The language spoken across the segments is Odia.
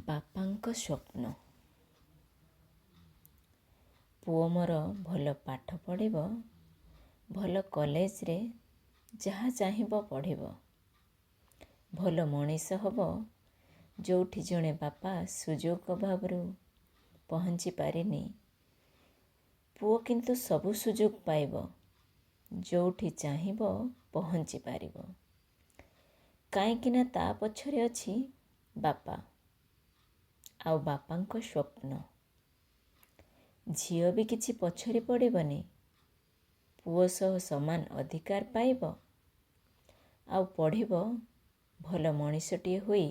ବାପାଙ୍କ ସ୍ୱପ୍ନ। ପୁଅ ମୋର ଭଲ ପାଠ ପଢ଼ିବ, ଭଲ କଲେଜରେ ଯାହା ଚାହିଁବ ପଢ଼ିବ, ଭଲ ମଣିଷ ହେବ। ଯେଉଁଠି ଜଣେ ବାପା ସୁଯୋଗ ଅଭାବରୁ ପହଞ୍ଚି ପାରିନି, ପୁଅ କିନ୍ତୁ ସବୁ ସୁଯୋଗ ପାଇବ, ଯେଉଁଠି ଚାହିଁବ ପହଞ୍ଚି ପାରିବ। କାହିଁକିନା ତା ପଛରେ ଅଛି ବାପା ଆଉ ବାପାଙ୍କ ସ୍ୱପ୍ନ। ଝିଅ ବି କିଛି ପଛରେ ପଡ଼ିବନି, ପୁଅ ସହ ସମାନ ଅଧିକାର ପାଇବ ଆଉ ପଢ଼ିବ, ଭଲ ମଣିଷଟିଏ ହୋଇ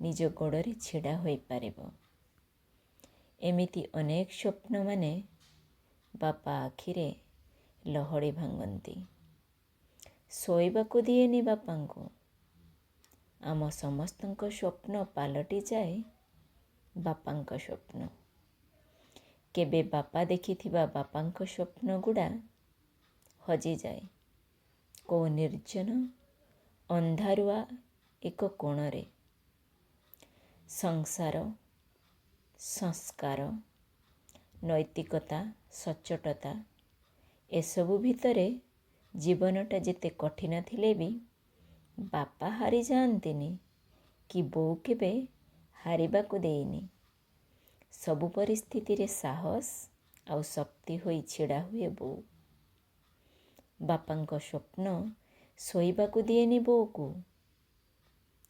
ନିଜ ଗୋଡ଼ରେ ଛିଡ଼ା ହୋଇପାରିବ। ଏମିତି ଅନେକ ସ୍ୱପ୍ନମାନେ ବାପା ଆଖିରେ ଲହଡ଼ି ଭାଙ୍ଗନ୍ତି, ଶୋଇବାକୁ ଦିଏନି ବାପାଙ୍କୁ। ଆମ ସମସ୍ତଙ୍କ ସ୍ୱପ୍ନ ପାଲଟିଯାଏ ବାପାଙ୍କ ସ୍ୱପ୍ନ। କେବେ ବାପା ଦେଖିଥିବା ବାପାଙ୍କ ସ୍ୱପ୍ନ ଗୁଡ଼ା ହଜିଯାଏ କେଉଁ ନିର୍ଜନ ଅନ୍ଧାରୁଆ ଏକ କୋଣରେ। ସଂସାର, ସଂସ୍କାର, ନୈତିକତା, ସଚ୍ଚୋଟତା ଏସବୁ ଭିତରେ ଜୀବନଟା ଯେତେ କଠିନ ଥିଲେ ବି ବାପା ହାରିଯାଆନ୍ତିନି କି ବୋଉ କେବେ ହାରିବାକୁ ଦେଇନି। ସବୁ ପରିସ୍ଥିତିରେ ସାହସ ଆଉ ଶକ୍ତି ହୋଇ ଛିଡ଼ା ହୁଏ ବୋଉ। ବାପାଙ୍କ ସ୍ୱପ୍ନ ଶୋଇବାକୁ ଦିଏନି ବୋଉକୁ।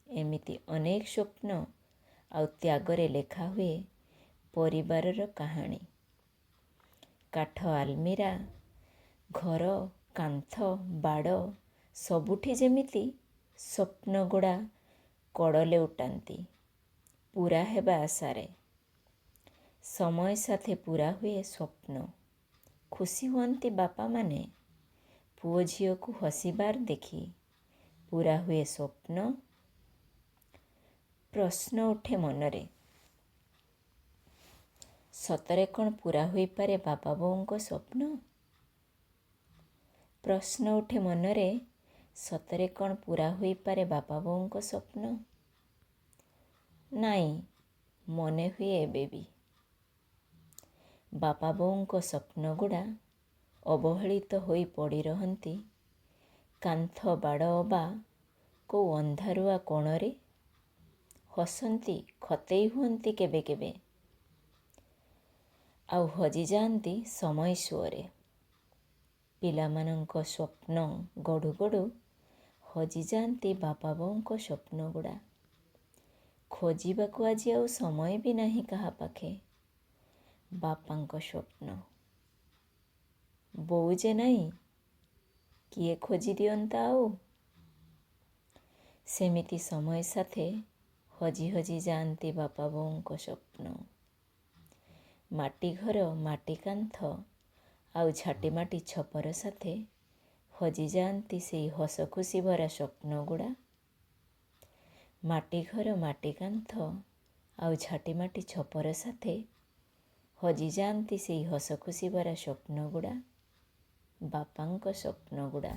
ଏମିତି ଅନେକ ସ୍ୱପ୍ନ ଆଉ ତ୍ୟାଗରେ ଲେଖା ହୁଏ ପରିବାରର କାହାଣୀ। କାଠ ଆଲମିରା, ଘର କାନ୍ଥ, ବାଡ଼ ସବୁଠି ଯେମିତି ସ୍ୱପ୍ନଗୁଡ଼ା କଡ଼ ଲେଉଟାନ୍ତି ପୂରା ହେବା ଆଶାରେ। ସମୟ ସାଥେ ପୂରା ହୁଏ ସ୍ୱପ୍ନ, ଖୁସି ହୁଅନ୍ତି ବାପାମାନେ ପୁଅ ଝିଅକୁ ହସିବାର ଦେଖି। ପୂରା ହୁଏ ସ୍ୱପ୍ନ। ପ୍ରଶ୍ନ ଉଠେ ମନରେ, ସତରେ କ'ଣ ପୂରା ହୋଇପାରେ ବାପା ବୋଉଙ୍କ ସ୍ୱପ୍ନ? ପ୍ରଶ୍ନ ଉଠେ ମନରେ, ସତରେ କ'ଣ ପୂରା ହୋଇପାରେ ବାପା ବୋଉଙ୍କ ସ୍ୱପ୍ନ? ନାଇଁ, ମନେ ହୁଏ ଏବେ ବି ବାପା ବୋଉଙ୍କ ସ୍ୱପ୍ନଗୁଡ଼ା ଅବହେଳିତ ହୋଇ ପଡ଼ି ରହନ୍ତି କାନ୍ଥ ବାଡ଼ ଅବା କେଉଁ ଅନ୍ଧାରୁଆ କୋଣରେ। ହସନ୍ତି, ଖତେଇ ହୁଅନ୍ତି କେବେ କେବେ, ଆଉ ହଜିଯାଆନ୍ତି ସମୟ ସୁଅରେ। ପିଲାମାନଙ୍କ ସ୍ୱପ୍ନ ଗଢ଼ୁ ଗଢ଼ୁ ହଜିଯାଆନ୍ତି ବାପା ବୋଉଙ୍କ ସ୍ୱପ୍ନଗୁଡ଼ା। ଖୋଜିବାକୁ ଆଜି ଆଉ ସମୟ ବି ନାହିଁ କାହା ପାଖେ ବାପାଙ୍କ ସ୍ୱପ୍ନ। ବୋଉ ଯେ ନାହିଁ, କିଏ ଖୋଜି ଦିଅନ୍ତା ଆଉ? ସେମିତି ସମୟ ସାଥେ ହଜି ହଜି ଯାଆନ୍ତି ବାପା ବୋଉଙ୍କ ସ୍ୱପ୍ନ। ମାଟି ଘର, ମାଟି କାନ୍ଥ ଆଉ ଝାଟିମାଟି ଛପର ସାଥେ ହଜିଯାଆନ୍ତି ସେଇ ହସ ଖୁସି ଭରା ସ୍ୱପ୍ନଗୁଡ଼ା। ମାଟି ଘର, ମାଟି କାନ୍ଥ ଆଉ ଝାଟିମାଟି ଛପର ସାଥେ ହଜିଯାଆନ୍ତି ସେଇ ହସ ଖୁସି ଭରା ସ୍ୱପ୍ନଗୁଡ଼ା, ବାପାଙ୍କ ସ୍ୱପ୍ନଗୁଡ଼ା।